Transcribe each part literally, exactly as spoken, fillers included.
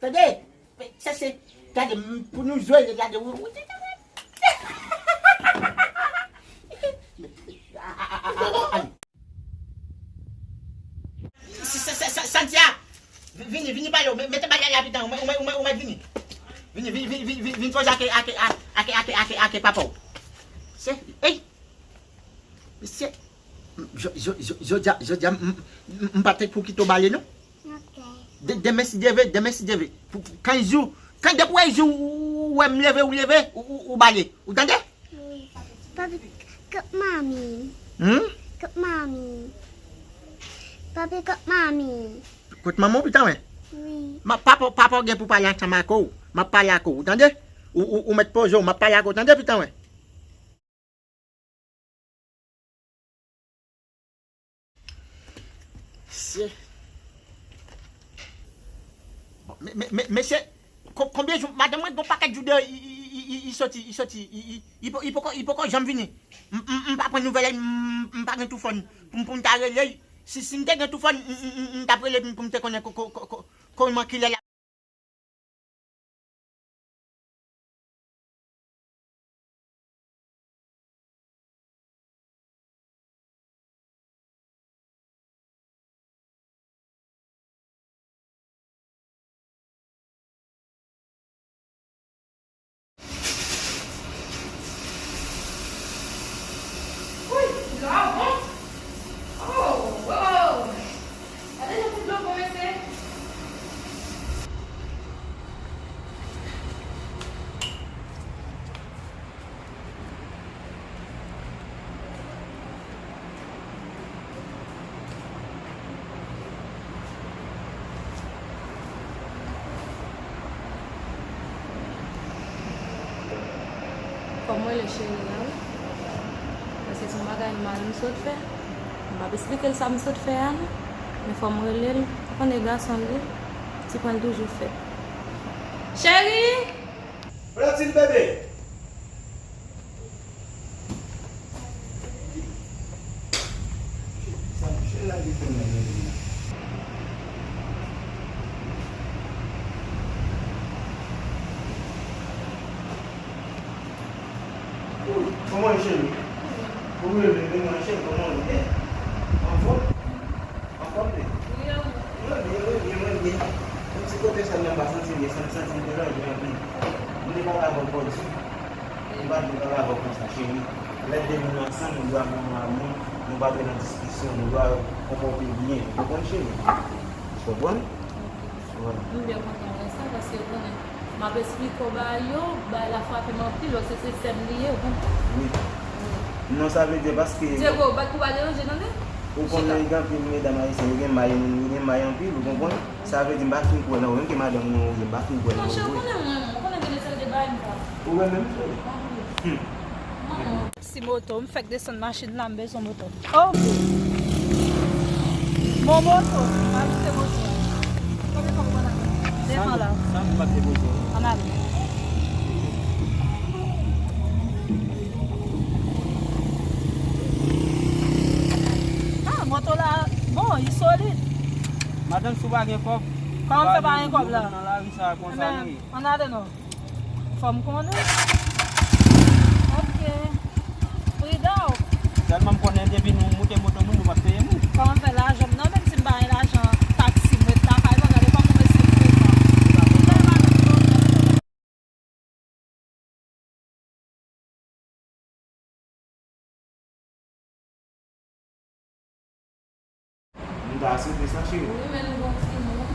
Tande, chèche, gade, m, pou nou jwe, gade. Santia, vini, vini ba yo, mete bagay la pitan, ou mèt, ou mèt, ou mèt vini. Vini, vini, vini, vini, vini, vini fè jan ak, ak, ak, ak, ak, ak papa w. Se, ey! Mesye, jodi a, jodi a, m, m, m pa t pou kite w bale, non. Ok. De, demen, si Dye vle, demen, si Dye vle. Pou, pou, kenz jou, kan depi w wè jou, ou wè m leve, ou leve, ou, ou, ou bale. Ou tande? Wi. Papi, kot manmi? Hmm? Kot manmi? Papi, kot manmi? Kot manman w, pitan, wi. Wi. Ma, papa, papa w gen pou pale ansanm ak ou. M ap pale ak ou, ou tande? Ou, ou, ou mèt poze w, m ap pale ak ou, tande, pitan, wi. Se. Bon, men, men, men, mesye, ko-, konbyen jou, madanm mwen gon pakèt jou deyò, i, i, i, i, i soti, i soti, i, i, i po-, i poko, i poko janm vini. M, m, m pa pran nouvèl, m, m pa gen telefòn pou m, pou m ta rele. Si, si m te gen telefòn, m, m, m, m t ap rele pou m, pou m te konnen ko-, ko-, ko-, ko-, kòman kilè l ap Wi, dlo a bon. Oh, wow. Gade jan ti dlo bon, mesye. Fò m rele cheri a, wi. Paske se yon bagay mal m sot fè. M ap esplike l sa m sot fè a, non. Men fò m rele l. Ou konnen gason l ye. Ti pwen l toujou fè. Cheri! Flotine bebe! Sa mouche lage fè nan men li la. Kòman w ye, cheri? Ou rele, men mwen, cheri, kòman w ye? Anfòm? Anfòm, wi. Mwen byen, mwen byen, mwen byen. Yon ti kote sèlman m pa santi m byen, santi m deranje anpil. M te pale avè w kòdi. M pa t vle pale avè w konsa, cheri. Lè de moun ansanm, nou dwe gen yon amou, nou pa dwe nan diskisyon, nou dwe konpòte byen. Ou konprann, cheri? Ou konprann? Wi. M byen kontan wè sa, paske ou konnen, m ap esplike w bagay yo, bagay la frape m anpil, paske se sè m li ye, ou konprann? Wi. Wi. Non, sa vle di paske Diego, bat pou pa deranje, tande? Ou konnen gen anpil medam ayisyen, yo gen may, yo gen may anpil, ou konprann? Sa vle di m pa fin kwè nan ou, menm ke madanm mwen ou ye, m pa fin kwè nan ou vre. Monchè, ou konnen mwen, ou konnen gen de seri de bagay m pa. Ou renmen m, cheri? Hmm. Manman. Si moto, m fèk desann machin la, m bezwen moto. Oh! Bon moto, m achte moto. Konbyen tan w pran la? Devan la. Sa m pa te poze. Ann ale. Ah, moto la, bon, li solid. Madanm, si w pa gen kòb, kòman m fè pa gen kòb la? Nan lari sa konsa, wi. Ann ale non. Fò m konnen. Ok. Pridan w. Sèlman m konnen depi nou moute moto moun, nou p ap peye moun. Kòman m fè lajan m nan, menm si m pa gen lajan taksi, m ret lakay mwen, gade kòman m esi m ret la. M ta swete sa, cheri. Wi, men nou gon timoun.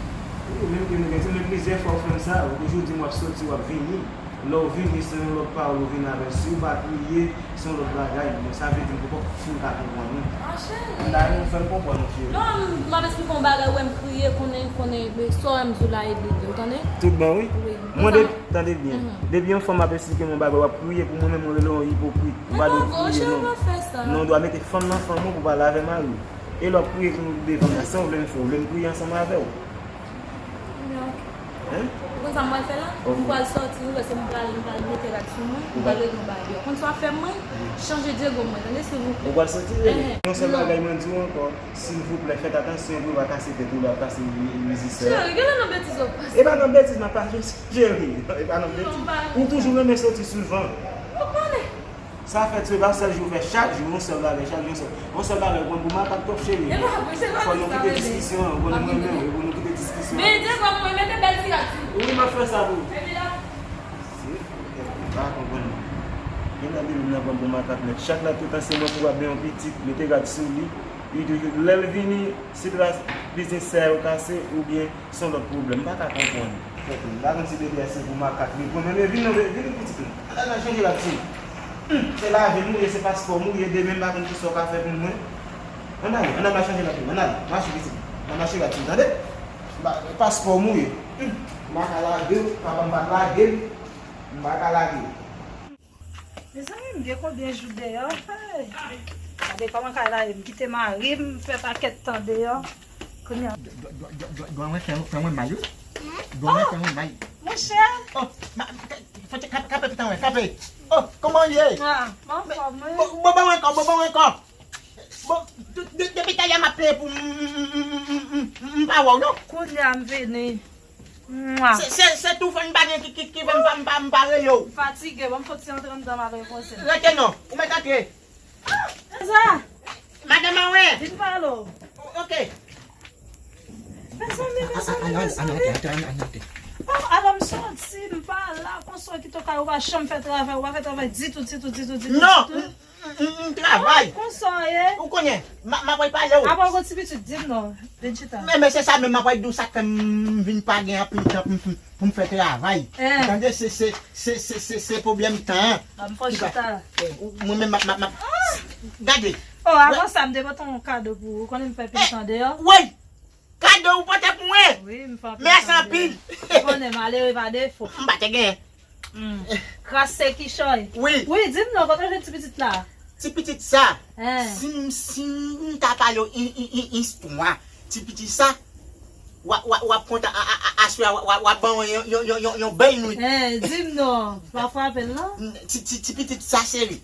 Wi, menm ke nou gen timoun, men plizyè fwa w fè m sa, ou toujou di m w ap soti, w ap vini. Lè w vini, se yon lòt pawòl ou vini avè. Si w pa kriye, se yon lòt bagay. Bon, sa vle di m poko fin ka konprann ou. Ah, cheri. M ta renmen w fè m konprann ou, cheri. Non, m, m ap esplike w yon bagay, ou wè m kriye, konnen, konnen, men sa w wè m di w la, e bebe, ou tande? Tout bon, wi. Wi. Mwen, de, tande byen. Mhm. Depi yon fanm ap esplike m yon bagay, w ap kriye pou mwen menm, mwen rele w yon ipokrit. Ou pa dwe kriye, non. Non, ou dwe mete fanm nan fanm ou pou pale avè mari w. E lè w ap kriye pou nou devan mwen, sa w vle m fè? W vle m kriye ansanm avè w? Hein? Ou konn sa m pral fè la? M pral sòti wi, paske m pral, m pral mete rad sou mwen, m pral regle yon bagay deyò. Konn sa w ap fè mwen? Chanje Diego mwen, tande, silvouplè. Ou pral sòti? Yon sèl bagay mwen di w ankò, silvouplè, fèt atansyon pou w pa kase tèt ou lè w ap pase mizisè. Cheri, genlè nan betiz w ap pase. E pa nan betiz m ap pase, cheri. E pa nan betiz. Ou toujou renmen sòti souvan. Ou konnen. Sa fèt, se pa sèl jou fè, chak jou, yon sèl bagay, chak jou, yon sèl. Yon sèl bagay, ou konn pou makak twòp, cheri. Fò nou kite diskisyon an, ou konn mwen menm, ou konn nou kite diskisyon an. Men, Diego, mwen mete bèl ti rad sou. Wi, m ap fè sa pou ou. Epi la. Si, ou pa konprann mwen. Genlè depi m nan pran pou makak nèt. Chak la tout an se mwen pou ap gen yon pitit, mete rad sou li. Li toujou, lè l vini, si plas biznis sa yo kase, oubyen se yon lòt pwoblèm. M pa ka konprann. Fòk m pa konn si bebe a se pou makak li pran, men vin non, vin pitit mwen. Ann al chanje rad sou. Hum, se lavi m ou ye, se paspò m ou ye, demen m pa konn kisa w ka fè pou mwen. Ann al, ann al chanje rad sou, ann al, mache pitit mwen. Ann al mache rad sou, tande? Paspò m ou ye. Hum, m pa ka lage w, papa m pa t lage m, m pa ka lage w. Mezanmi, m gen konbyen jou deyò? Hey! Gade kòman kay la ye, m kite mari m fè pakèt tan deyò. Kounye a. Dwa mwen fè mwen mal wi. Dwa mwen fè mwen mal. Monchè! Oh, kanpe pitit mwen, kanpe. Oh, kòman w ye? Ah, m anfòm wi. Bon, bon, bon, ankò, bon, bon, ankò. Bon, depi talè m ap plede pou m pa wè w non. Kounye a m vini. Se, se, se tou fò m pa gen ki, ki, ki fè m pa, m pa, m pa rele w. M fatige, bon, m fò ti antre anndan m al repoze m. Rete non, ou mèt antre. Ah, Elsa! Madanm Anwen! Vin pale w. Ok. Mezanmi, mezanmi, mezanmi. Oh, alò m sòti, m pa la, konsa w kite w kay, ou pa janm fè travay, ou pa fè travay ditou, ditou, ditou, ditou, ditou. Non, m, m, m, m travay. Oh, konsa w ye? Ou konnen, m, m ap pale w. Apa w gon ti pitit, di m non. Vin chita. Men, men se sa menm, m ap di w sa k fè m vin pa gen anpil tan pou m, pou m fè travay. Ou tande, se, se, se, se, se, se pwoblèm tan an. Ban m fè w chita. Mwen menm, m ap, m ap, m ap. Gade. Oh, avan sa, m te pote yon kado pou ou. Ou konnen m fè anpil tan deyò. Woy! Kado ou pote pou mwen? Wi, m fè anpil tan deyò. Mèsi anpil. Ou konnen, malere pa defo. M pa te gen. Hmm. Kras se kichòy. Wi. Wi, di m non, kote w jwenn ti pitit la? Ti pitit sa, si m, si m ta pale w i, i, i, istwa ti pitit sa, w a, w a, w ap kontan a, a, a, aswè a, w a, w a, w ap ban mwen yon, yon, yon, yon, yon bèl nwit. Eh, di m non, pa frape l non. Ti, ti, ti pitit sa, cheri.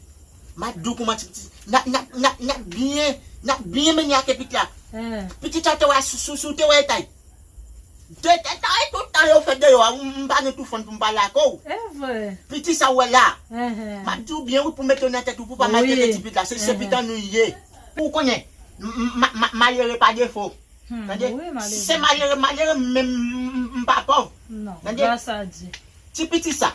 M ap di w kòman ti pitit, n ap, n ap, n ap, n ap byen, n ap byen mennen ak pitit la. Pitit sa te wè sou, sou, sou te wè etay. Te, te, te, tout tan yo fè deyò a, m, m pa gen tou fann pou m pale ak ou. E vre. Pitit sa ou wè la. M ap di w byen wi pou mete w nan tèt ou pou pa maltrete ti pitit la. Se, se pitit an nou ye. Ou konnen, m, m, ma, ma, malere pa defo. Tande? Si se malere, malere, m menm, m, m, m pa pòv. Tande? Ti pitit sa.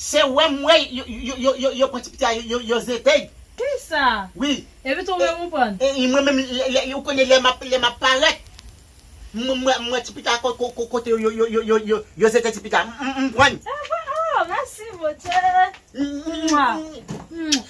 Se wè m wè yo, yo, yo, yo, yo pran ti pitit la, yo, yo, yo zete l. Kisa? Wi. Epi tou menm ou pran? E, e, mwen menm, lè, lè, ou konnen lè m ap, lè m ap parèt, mwen, mwen, mwen ti pitit la ko-, ko-, ko-, kote yo, yo, yo, yo, yo, yo zete ti pitit la. M, m, m pran. E vre? Oh, mèsi, Bondye. Mwa.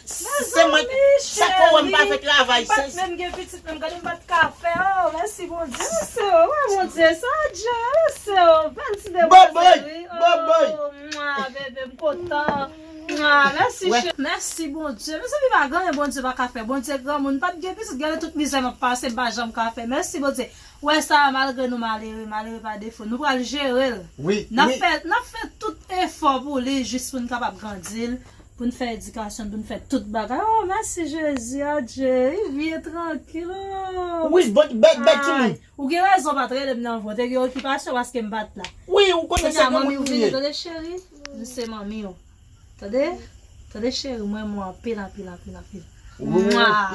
Se mwen, sa fè w wè m pa fè travay. M pa t menm gen pitit menm, gade m pa t ka fè. Oh, mèsi Bondye. Mèsi, oh, Bondye, sa Dye, mèsi, oh, bèl ti demoiselle, wi. Oh, mwa, bebe, m kontan. Mwa, mèsi, cheri. Mèsi Bondye. Mezanmi, pa gen anyen Bondye pa ka fè. Bondye granmoun, pa t gen pitit, gade tout mizè m ap pase, m pa janm ka fè. Mèsi Bondye. Wè sa, malgre nou malere, malere pa defo, nou pral jere l. Wi, wi. N ap fè, n ap fè tout efò pou li, jis pou n kapab grandi l, pou n fè edikasyon l, pou n fè tout bagay. Oh, mèsi Jezi, adje, li byen trankil, oh. Wi, bèl, bèl, bèl timoun. Ay, ou gen rezon, pa t rele m nan vre, w te gen okipasyon paske m pa t la. Wi, ou konnen se granmoun nou ye. Kounye a, manmi w vini, tande cheri, nou se manmi w. Tande? Tande cheri, m renmen w anpil, anpil, anpil, anpil. Mwa.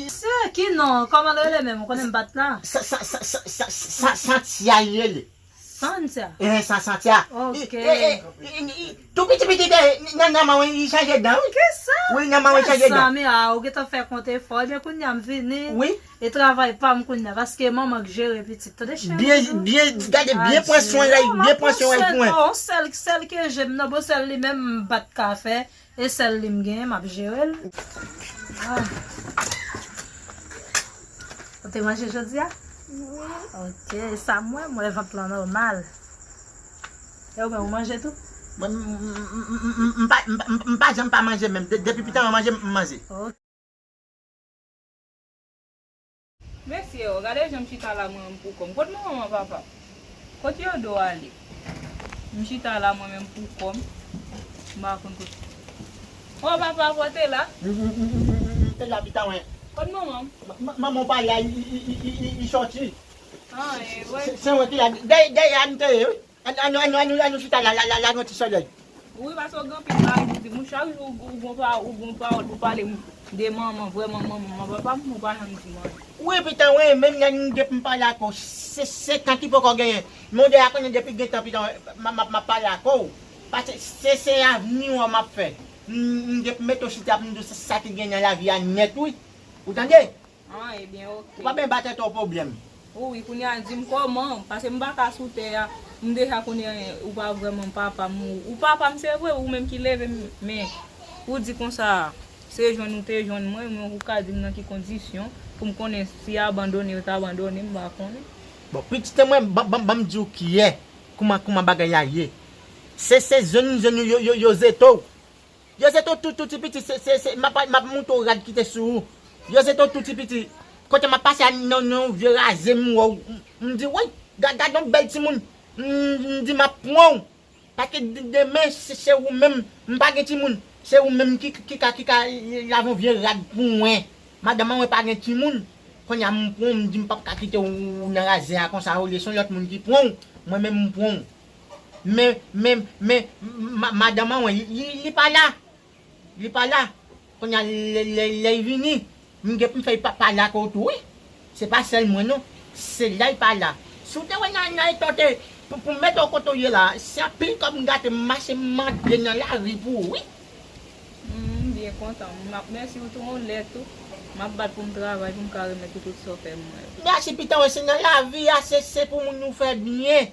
Se ki non? Kòman l rele menm? Ou konnen m pa t la. Sa, sa, sa, Santia li rele. Santia? Eh, sa Santia. Ok. Tou piti piti, nan, nan manman li chanje dan, wi. Kisa? Wi, nan manman li chanje dan. Mezanmi, a, ou gentan fè kont efò. Ebyen, kounye a m vini. Wi. E travay pa m kounye a, paske manman k jere pitit. Tande cheri. Byen, byen, gade, byen pran swen l, byen pran swen l pou mwen. Non, sèl, sèl ke je m nan, bon, sèl li menm m pa t ka fè, e sèl li m genyen, m ap jere l. Ah. Ou te manje jodi a? Wi. Ok, sa m wè, m wè vant lan nòmal. E ou menm, ou manje tou? Mwen, m, m, m, m, m, m pa, m, m, m pa janm pa manje menm. De-, depi pitit mwen manje, m manje. Ok. Mesye o, gade jan m chita la mwen menm pou kò m. Kot manman m, papa? Kot Yodo ale? M chita la mwen menm pou kò m. M pa konn kot. O papa, w te la? M te la, pitan wen. Kot manman m? Manman w pa la, li sòti. Ah, e, wè. Se mwen ki la. Dèyè, dèyè a m te ye, wi. Ann, ann, ann, ann, ann nou chita la, la, la, la, nan ti solèy. Wi, paske w gen anpil bagay pou di. Moun, chak jou ou, ou gon pa, ou gon pawòl pou pale de manman, vrèman manman, manman, papa m, ou pa janm di m anyen. Wi, pitan wen, menm lè m depi m pale ak ou, se, se tan ki poko genyen. Men w deja konnen depi gentan, pitan wen, m, m, m ap pale ak ou. Paske se, se avni w m ap fè. M, m depi m mete w chita pou m di w sa, sa ki gen nan lavi a nèt, wi. Ou tande? Ah, ebyen, oke. Ou pa bezwen ba tèt ou pwoblèm. O wi, kounye a di m kòman, paske m pa ka sou tè a, m deja konnen ou pa vrèman papa m, ou, ou papa m se vre, ou menm ki leve m, men ou di konsa, se jwenn ou te jwenn mwen, men ou ka di m nan ki kondisyon, pou m konnen si abandone yo t abandone m, m pa konnen. Bon, pitit mwen, ban, ban, ban m di w kiyè, kouman, kouman bagay la ye. Se, se jwenn, jwenn yo, yo, yo, yo jete w. Yo se tout, tout, tout ti piti, se, se, se, m ap, m ap montre w rad ki te sou ou. Yo se tout, tout ti piti. Kote m ap pase a nan, nan yon vye raze m wè w. M, m di, woy, gad, gad yon bèl timoun. M, m di, m ap pran w. Paske de-, demen, se, se ou menm, m pa gen timoun. Se ou menm ki, ki ka, ki ka lave yon vye rad pou mwen. Madanm mwen pa gen timoun. Kounye a m pran w, m di m p ap ka kite w nan raze a konsa, olye se yon lòt moun ki pran w, mwen menm m pran w. Men, men, men, ma-, madanm an, li, li, li pa la. Li pa la. Kounye a, lè, lè, lè l vini, m gen pou m fè l pa, pale ak ou tou, wi. Se pa sèl mwen, non. Se la l pa la. Si w te wè nan, nan eta w te, pou, pou m mete w kote w ye la, se anpil kòb m gate, m mache, m mande nan lari pou ou, wi. M byen kontan. M ap mèsi w tou, yon lè tou. M ap bat pou m travay, pou m ka remèt ou tout sa w fè mwen yo. Mèsi, pitan, se nan lavi a, se, se pou moun ou fè byen.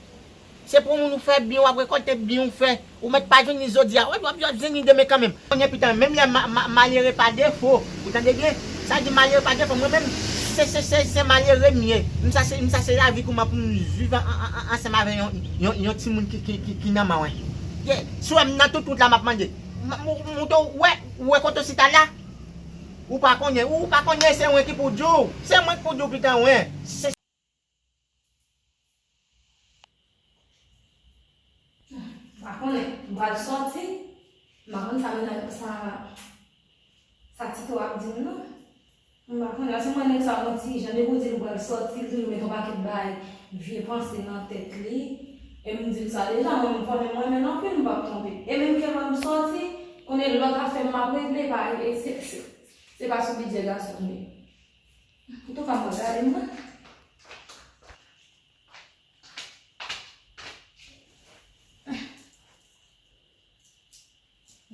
Se pou moun ou fè byen, w ap rekòlte byen ou fè. Ou mèt pa jwenn li jodi a, w ap, w ap jwenn li demen kanmenm. Konnen pitan, menm lè ma-, ma-, malere pa defo, ou tande byen? Sa di malere pa defo, mwen menm, se, se, se, se malere m ye. M sa se, m sa se lavi kouman pou m viv an, an, an, ansanm avè yon, yon, yon timoun ki, ki, ki, ki nan men w. Ye, si w wè m nan tout wout la, m ap mande. M, m, m, ou wè, ou wè kote w chita la? Ou pa konnen, ou pa konnen se mwen ki pou di w. Se mwen ki pou di w, pitan, wen. Se M pa konnen. M pral sòti. M pa konn sa mennaj, sa, sa Tito ap di m, non. M pa konnen. Paske mwen, nèg sa, yon ti jan, depi w di l m pral sòti, li toujou met yon pakèt bagay, vye panse nan tèt li. E m di l sa deja, mwen, m konnen mwen renmen l anpil, m p ap twonpe. E menm ke lè m sòti, konnen lòt afè m ap regle, pa, e se, se, se pa sou bidjè gason m ye. Antouka, mwen gade mwen.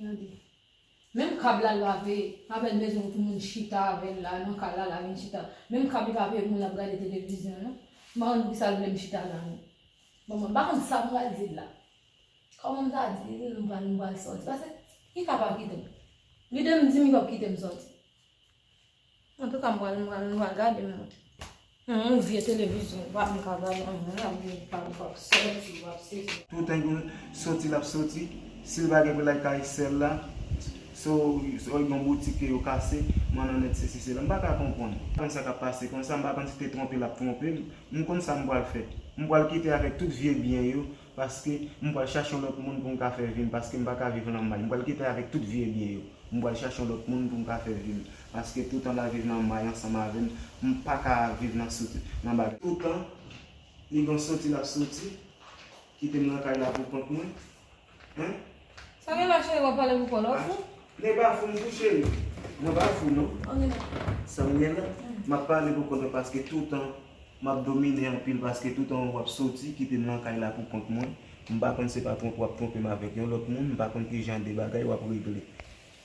Gade. Menm kab la, l pa peye. M apèn bezwen pou moun chita avè l la, nan kay la, l a vin chita. Menm kab li pa peye pou moun ap gade televizyon, non. M pa konn poukisa l vle m chita la, non. Bon, mwen pa konn sa m pral di l la. Kòman m ta di l, m pral, m pral sòti. Paske li ka pa kite m. Lide m di m li p ap kite m sòti. Antouka, m pral, m pral, m pral gade m monte. Yon vye televizyon, pa m ka gade anyen, l ap vin pale, l ap sòti, l ap sezi. Toutan gen sòti l ap sòti, si l pa gen pou l al kay sè l la, so, so gen yon boutik ke yo kase, mwen nan nèt sesi sela. M pa ka konprann. M pa konn sa k ap pase konsa, m pa konn si te twonpe l ap twonpe m. M konn sa m pral fè. M pral kite avèk tout vye byen yo, paske m pral chache yon lòt moun pou m ka fè vi m, paske m pa ka viv nan may. M pral kite avèk tout vye byen yo. M pral chache yon lòt moun pou m ka fè vi m. Paske toutan l ap viv nan may ansanm avè m, m pa ka viv nan sout-, nan bagay. Toutan, li gon sòti l ap sòti, kite m nan kay la pou kont mwen. Hein? Sa gen la, cheri, w ap pale pou kò l, w fou? Nèg pa fou, m fou, cheri. Mwen pa fou, non. Sa m gen la, m ap pale pou kont mwen paske toutan m ap domine anpil paske toutan w ap sòti, kite m nan kay la pou kont mwen. M pa konn se pa twonpe w ap twonpe m avèk yon lòt moun, m pa konn kijan de bagay w ap regle.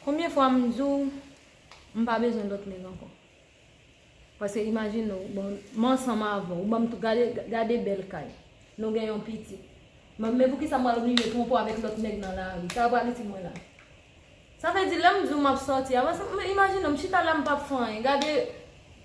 Konbyen fwa m di w, m pa bezwen lòt nèg ankò? Paske imajine w, bon, m ansanm avè w, ou ban m tou, gade, gade bèl kay. Nou gen yon pitit. Men, men poukisa m pral oblije twonpe w avèk lòt nèg nan lari? Sa pral itil mwen la? Sa vle di, lè m di w m ap sòti a, paske m, imajine w, m chita la, m p ap fè anyen. Gade,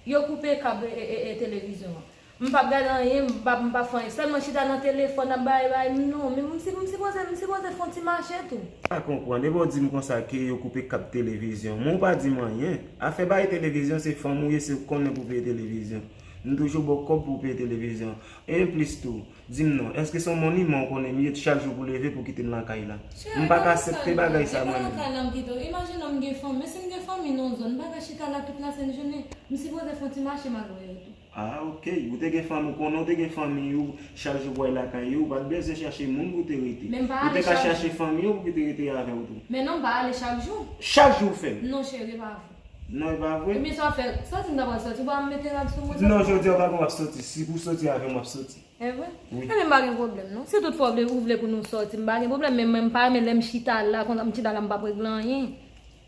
yo koupe kab e, e, e, e televizyon an. M p ap gade anyen, m p ap, m p ap fè anyen. Sèlman chita nan telefòn, ap bay, bay, non, men m si, m sipoze, m sipoze fè yon ti mache tou. M pa konprann. Epi w di m konsa ke yo koupe kab televizyon. Men w pa di m anyen. Afè bay televizyon, se fanm ou ye, se ou k konnen pou peye televizyon. M toujou ba w kòb pou w peye televizyon. E plis tou, di m non, èske se yon moniman w konnen m ye chak jou pou leve pou kite m lakay la? M pa ka aksepte bagay sa mwen menm. Lakay la m kite w. Imajine w m gen fanmi. Men si m gen fanmi nan yon zòn, m pa ka chita la tout lasent jounen. M sipoze fè yon ti mache m al wè yo tou. Ah, ok. Ou te gen fanmi, ou konnen w te gen fanmi ou, chak jou pou w al lakay yo, ou pa t bezwen chache moun pou te rete. Ou te ka chache fanmi ou pou ki te rete avè w tou. Men non, m pa ale chak jou. Chak jou w fè l? Non, cheri, e pa vre. Non, e pa vre? Ebyen, sa w fè? Sòti m ta pral sòti, ou pa mete rad sou mwen? Non, jodi a w pa gen w ap sòti. Si pou w sòti avè m, w ap sòti. E vre? Wi. Ebyen, m pa gen pwoblèm, non. Si tout fwa w vle, ou vle pou nou sòti, m pa gen pwoblèm, men mwen m pa renmen lè m chita la, konsa m chita la, m p ap regle anyen.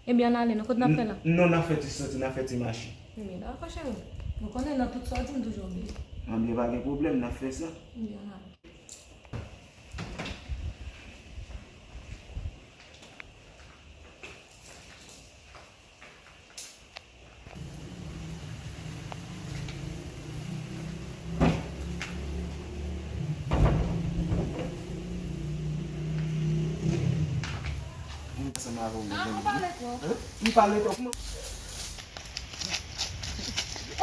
Ebyen, ann ale, non, kot n ap fè la? Non, n ap fè ti sòti, n ap fè ti mache. Ebyen, dakò, cheri. Ou konnen nan tout sòti, m toujou bliye. Ann, pa gen pwoblèm, n ap fè sa. Ebyen, ann ale. Ansanm avè w, ah, ou pale twòp. Hein? M pale twòp.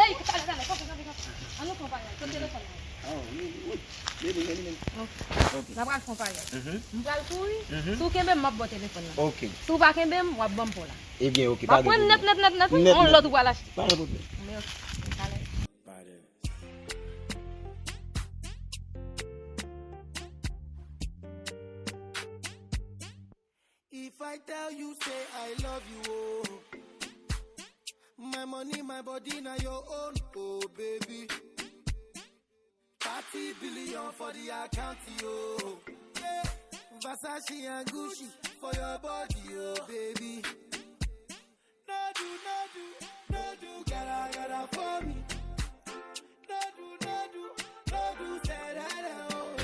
Ey, talè, talè, kanpe, kanpe, kanpe. Ann nou fè yon pale. Kot telefòn nan? Ah, wi, wi. Vini, vini, vini. Ok. Ok. N a pral fè yon pale. Mhm. M pral kouri. Mhm. Si w kenbe m, m ap ba w telefòn nan. Ok. Si w pa kenbe m, w ap ban m pa w la. Ebyen, ok, pa gen pwoblèm. M ap pran nèt, nèt, nèt, nèt, wi. Nèt, yon lòt ou pral achte. Pa gen pwoblèm. Men ok. Talè. If I tell you say I love you, oh. My money, my body, na your own, oh baby. Thirty billion for the account, yo. Yeah. Versace and Gucci for your body, oh baby. No do, no do, no do, gotta, gotta for me. No do, no do, no do, say that, oh.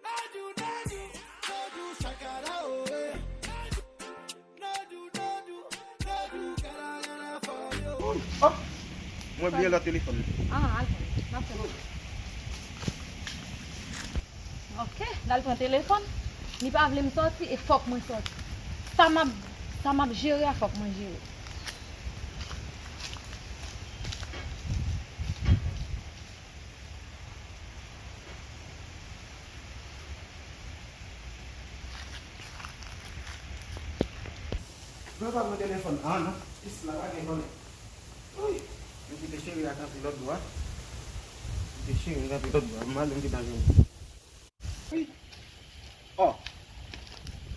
No do, no do, no do, shakara, oh, eh. No do, no do, no do, gotta, gotta for you. Oh, mwen bliye lòt telefòn. Ah, al pran. M ap fè l. Ok, l al pran telefòn. Li pa vle m sòti e fòk mwen sòti. Sa m ap, sa m ap jere a, fòk mwen jere. Mwen pa pran telefòn an, non. Pis la pa gen konnen. Wi. Mwen kite cheri a kanpe lòt bò a. Kite cheri a kanpe lòt bò a. Mwen al, mwen kite al jwenn li. Wi. Oh.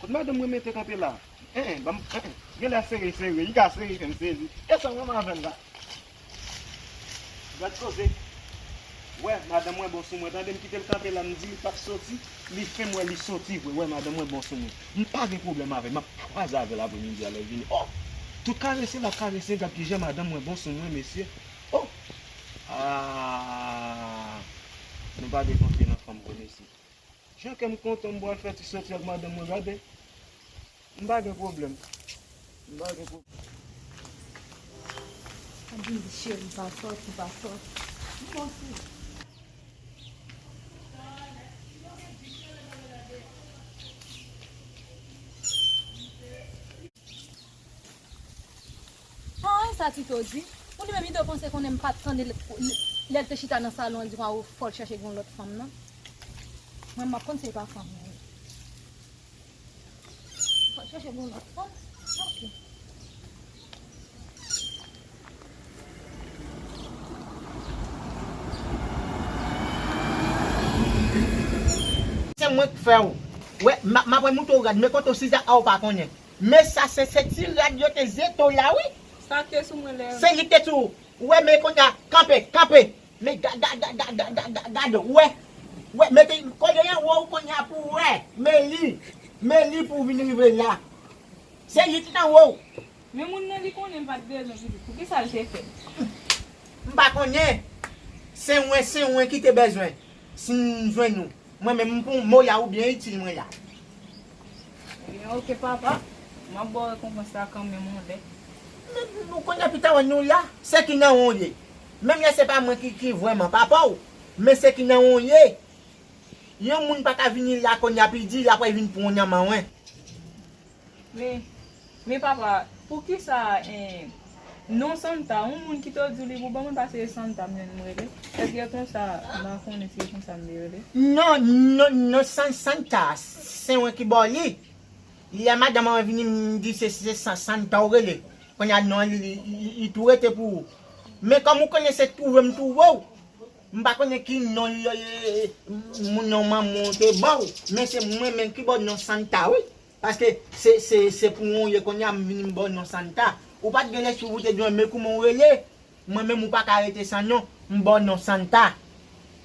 Kot madanm mwen mete kanpe la? En, en, ban m, en, en. Genlè sere, sere. Li ka sere, fè m sezi. E sa mwen avè l la. Gad koze. Wè, madanm mwen bon sou mwen. Tande m kite l kanpe la, m di li p ap soti. Li fè m wè li soti vre. Wè, madanm mwen bon sou mwen. M pa gen pwoblèm avè l. M ap kwaze avè l apremidi a lè l vini. Oh! Tout karese l ap karese. Gad kijan madanm mwen bon sou mwen, mesye. Oh! Ah! Nou pa dekontre nan fanm vre, mesye. Jan kè m kontan, m pral fè ti sòti ak madanm mwen, gade. M pa gen pwoblèm. M pa gen pwoblèm. Ap vin di cheri pa sòti, pa sòti. M bon sou. An, sa Tito di? Ou li menm, Tito panse konnen m pa t tande l, lè l te chita nan salon, l di fò l chache gen yon lòt fanm nan. Mwen, m ap konn se pa fanm mwen. Fò l chache gen yon lòt fanm. Ok. Se mwen k fè w. Wè, m ap, m ap moutre w rad, men kote w siza a w pa konnen. Men sa se, se ti rad yo te zete w la, wi. Sa k te sou mwen lè. Se li k te sou ou. Wè, men kounye a, kanpe, kanpe. Men ga-, ga-, gade, wè. Wè, mete kole anwo ou kounye a pou w wè. Men li, men li pou w vin rive la. Se li ki t anwo w. Men moun nan li konnen m pa t bezwen pitit. Poukisa l te fè? M pa konnen. Se mwen, se mwen ki te bezwen. Si m jwenn ou. Mwen menm, m pou mwen la, ou byen itil mwen la. Ebyen, ok, papa. M ap ba w rekonpans la kanmenm yon lè. Men, men, kounye a pita wè nou la, se ki nan ou ye. Menm lè se pa mwen ki, ki vrèman papa w, men se ki nan ou ye. Yon moun pa ka vini la kounye a, pi di l ap vin pran w nan men mwen. Men, men papa, poukisa, en, Non, Santa, yon moun kite w di w li pou ban mwen, paske e Santa m jwenn m rele. Èske e konsa, m pa konnen si e konsa m te rele? Non, non, non, San-, Santa, se mwen ki ba w li. Lè madanm an vini, m di se, se San-, Santa w rele. Kounye a non li, li, li, li tou rete pou ou. Men kòm ou konnen se twouve m twouve w, m pa konnen ki non li, moun nan manman w te ba w, men se mwen menm ki ba w non Santa, wi. Paske se, se, se pou mwen w ye kounye a, m vini m ba w non Santa. Ou pa t gen lespri pou w te di mwen, men kouman w rele? Mwen menm ou pa ka rete san non, m ba w non Santa.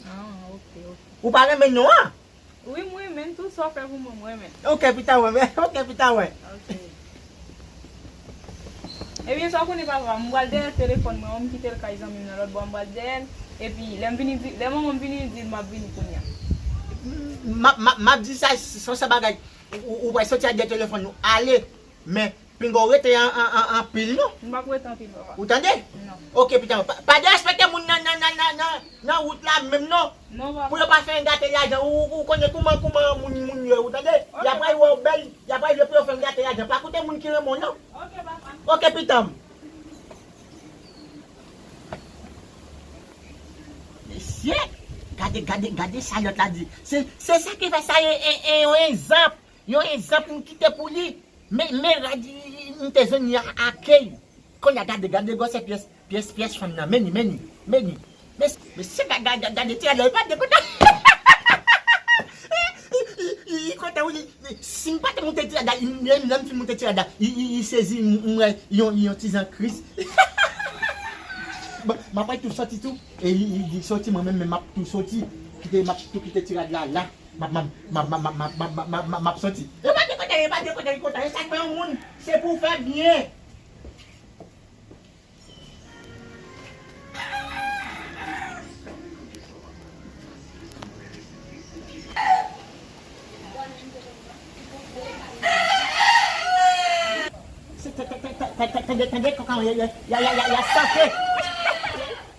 Ah, ok, ok. Ou pa renmen non an? Wi, m renmen l, tout sa w fè pou mwen, m renmen l. Ok, pita wè, men, ok, pita wè. Ok. Ebyen, sa w konnen, papa, m pral dèyè telefòn mwen, m kite l kay zanmi m nan lòt bò, m pral dèyè l. Epi, lè m vini di, lè manman m vini, di l m ap vini kounye a. M ap, m ap, m ap di sa, se sa bagay. Ou, ou, ou pral soti ak de telefòn ou ale, men pinga w rete an, an, an, anpil non. M p ap rete anpil, papa. Ou tande? Non. Ok, pita, pa, pa derespekte moun nan, nan, nan, nan, nan, nan wout la menm non. Non, papa. Pou yo pa fè yon gate lajan. Ou, ou, ou konnen kouman, kouman moun, moun yo, ou tande? Ok, papa. Y ap ray wè w bèl, y ap ray lè pou yo fè yon gate lajan. Pa koute moun ki renmen w non. Ok, papa. Ok, pitanm. Mesye, gade, gade, gade sa lòt la di. Se, se sa ki fè sa e, e, e, yon egzanp. Yon egzanp m kite pou li. Men, men rad m te jwenn li a, a Key. Kounye a gade, gade gwosè pyès, pyès, pyès fanm nan. Men li, men li, men li. Men, mesye, ga-, ga-, ga-, gade ti rad la, li pa de kontan. Li, li, li, li kontan wi, li, li, si m pa te moute ti rad la, li, li, lè m fin moute ti rad la, li, li, li sezi, m, m wè yon, yon ti jan Kris. Bon, m ap tou soti tou. E li, li, li soti, mwen menm, men m ap tou soti. Kite, m ap tou kite ti rad la, la. M ap, m ap, m ap, m ap soti. E pa de kote, e pa de kote, e kontan. E sa k fè yon moun, se pou w fè byen. Se, te, te, te, te, te, tande, tande, kòkan, y a, y a, y a, y a, y a, y a sante.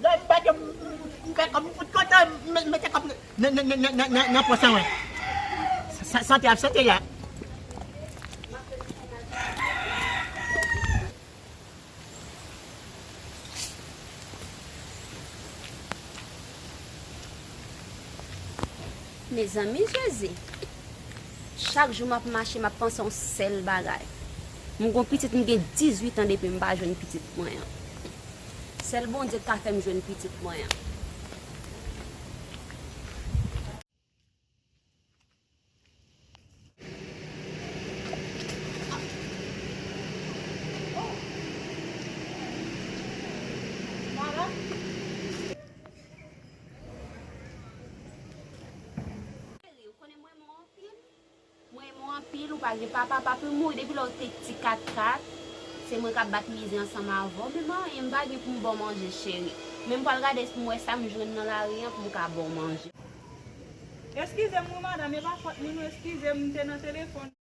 Lè m bat yo, m, m, m fè kòm m fout kontan, m, m mete kòm nan, nan, nan pòch an, wè. Sa, sa, sante ap sante la. Mezanmi, Jezi, chak jou m ap mache, m ap panse yon sèl bagay. M gon pitit, m gen dizuit an depi m pa jwenn pitit mwen an. Sèl Bondye k ka fè m jwenn pitit mwen an. Cheri, ou konnen mwen renmen w anpil. Mwen renmen w anpil, ou pa gen papa, papa ou mouri depi lè w te ti katkat. Se mwen k ap bat mizè ansanm avè w, men m pa anyen, m pa gen pou m ba w manje, cheri. Men m pral gade si m wè sa m jwenn nan lari an pou m ka ba w manje. Eskize m wi madanm, e pa fòt mwen non, eskize m, m te nan telefòn.